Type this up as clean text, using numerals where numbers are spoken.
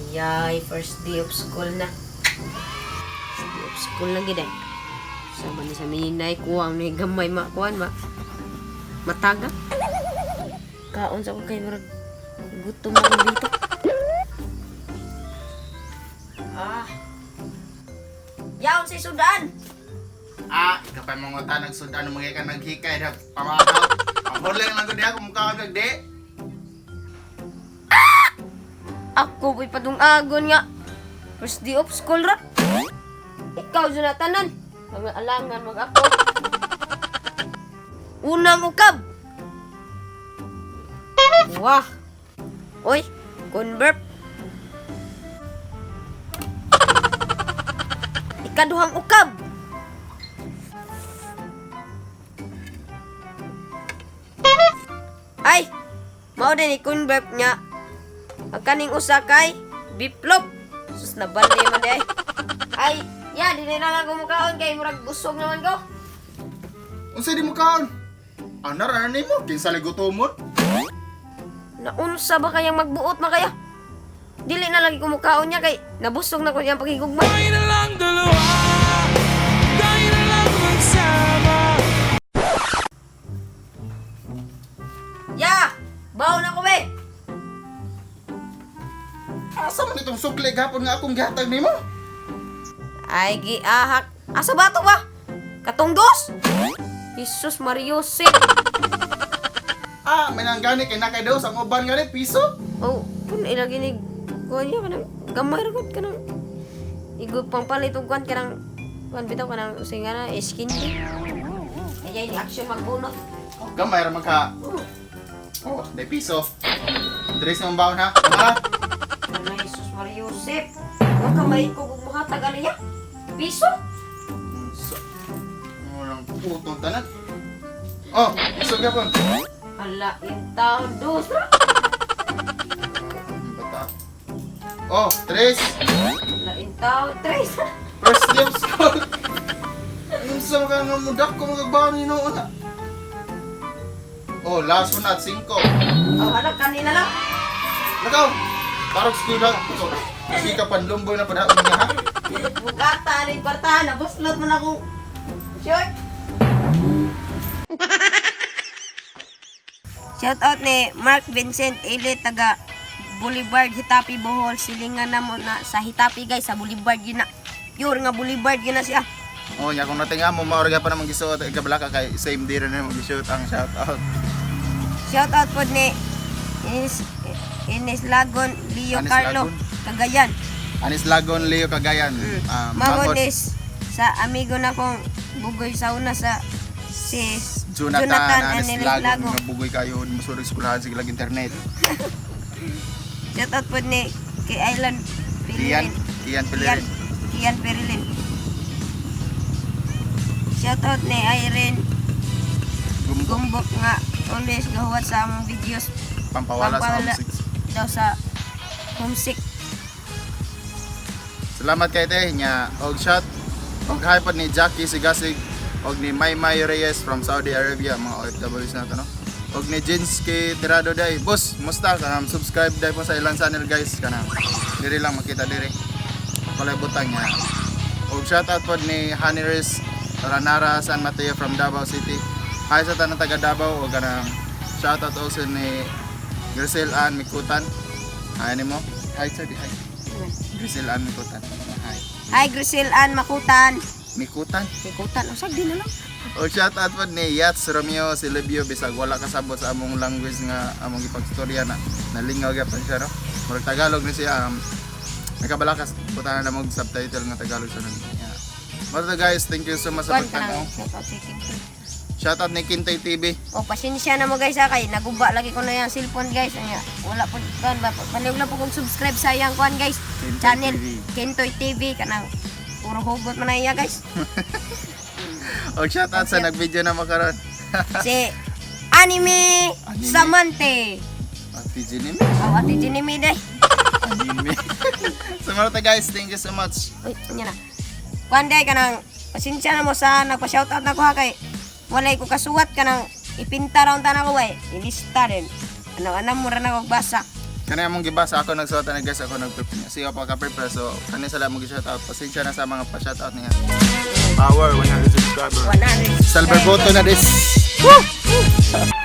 Yay, first day of school na. First day of school na gid ay. Sama ni sa minay kuwang ni gamay makuan ma. Mataga. Kaon sa ko kay murag gutom na ako dito. Ah. Yaon sa sudan. Ah, ikaw pa mga tanag sudan mga ka naghikay na pamakaw. Ang huli lang ko diha kung mukha ka di. Ako po'y padungagon nga. First day of school ra. Ikaw, Jonathanan. Mga alangan mag ako. Unang ukab. Wah. Oy, convert. Ikaduhang ukab. Ay, mao din i-convert niya. Ang kaning usa kay biplop. Sus, nabali man di ay. Ay, ya di na lang kumukaon kay murag busog naman ko. Unsa di mo kaon? Anar ano nimo kinsa lay gutomon? Naunsa ba kayang magbuot man kaya? Dili na lagi kumukaon niya kay nabusog na ko niyang paghigugma. Tayo na lang dalawa. Tayo na lang magsama. Ya! Baon na ko be! Asa man itong sukli gapon nga akong gihatag nimo? Ay, giahak. Asa ba to ba? Katong dos? Jesus Mariose. Ah, may nanggani kay nakay daw sa uban gani piso. Oh, pun ilagi ni kuan niya kanang gamay ra gud kanang igo pang palit og kuan kanang kuan bitaw kanang singa na skin. Kaya ni action magbunot. Oh, gamay ra man ka. Oh, day piso. Tres ng baon ha. Ha? Ano Jesus Mariose. Wa ka may ko kung mahatag ani niya. Piso? Unsa? Walang putong tanan. Oh, piso gapon. Hala, in taon dos ra. Bata. Oh, tres. Hala, in taon tres. First day of school. Unsa ka nga mudak ko magbaon ni noon ha? Oh, last one at 5. Oh, hala kanina lang. Nakaw. Parang school lang. Kasi ka panlumboy na padaon niya ha. Bugata ni kwarta nabuslot man akong short. Shout out ni Mark Vincent Ile taga Boulevard Hitapi Bohol, silingan na mo na sa Hitapi guys, sa Boulevard yun na. Pure nga Boulevard yun na siya. Oh, nya kung natinga mo maorga pa namang gisuot ikabalaka kay same day rin mo gisuot ang shout out. Shout out po ni Ines, Ines Lagon Leo Anis Carlo Lagon. Cagayan. Anis Lagon Leo Cagayan. Mangod Mangod is sa amigo na kong bugoy sauna sa si Jonathan, Jonathan Anis Anis Lagon Lagon. nga bugoy kayo musulod eskwelahan sige lang internet. Shout out po ni kay Island Kian Piliin. Kian Kian, Pilirin. Kian Perilin. Shout out ni Irene Gumbok Gumbok nga always gahuwat sa among videos pampawala sa Pampawala. homesick. daw sa homesick. Salamat kay te nya og shot og hi pod ni Jackie Sigasig og ni Maymay Reyes from Saudi Arabia, mga OFWs nato no. Og ni Jinski Tirado day. Boss, musta kanang subscribe day po sa ilang channel guys kanang diri lang makita diri. Walay butang niya. Og shout out pod ni Haniris Ranara San Mateo from Davao City. Hi sa tanang taga Davao og kanang shout out also ni Grisel Ann Mikutan. Hi nimo. Hi sir, di hi. Grisel Ann Mikutan. Hi. Hi Grisel Ann Makutan. Mikutan. Makutan usag din na lang. O shout out pod ni Yats Romeo Silvio bisag wala kasabot sa among language nga among gipagstorya na nalingaw gyapon siya no. Murag Tagalog ni siya nakabalakas butangan na mog subtitle nga Tagalog siya nun. Yeah. Mao to guys, thank you so much sa Kuan ka pagtanaw. nang shout out si Kintoy. Shout out ni Kintoy TV. O pasensya na mo guys ha kay naguba lagi ko na yung cellphone guys. Anya, wala po kuan ba palihog lang po kong subscribe sa iyang kuan guys. Kintoy Channel TV. Kintoy TV kanang puro hugot man na iya guys. O shout out sa nagvideo na makaron. Si Anime, Anime. Samante. Ate Jinime. Oh, Ate Jinime day. Anime. So mao to guys, thank you so much. Uy, anya na. Kuan day kanang pasensya na mo sa nagpa-shoutout na ko ha kay walay ko kasuwat kanang ipinta raw ta na ko way. Ilista din. Ano anam mo ra na ko basa. Kani among gibasa, ako nagsuot na, guys, ako nag-prepare. Siya pa ka-prepare, so kani sila mong shout out. Pasensya na sa mga pa-shout out niya. Power 100 subscriber. 100. Silver button na this. Woo!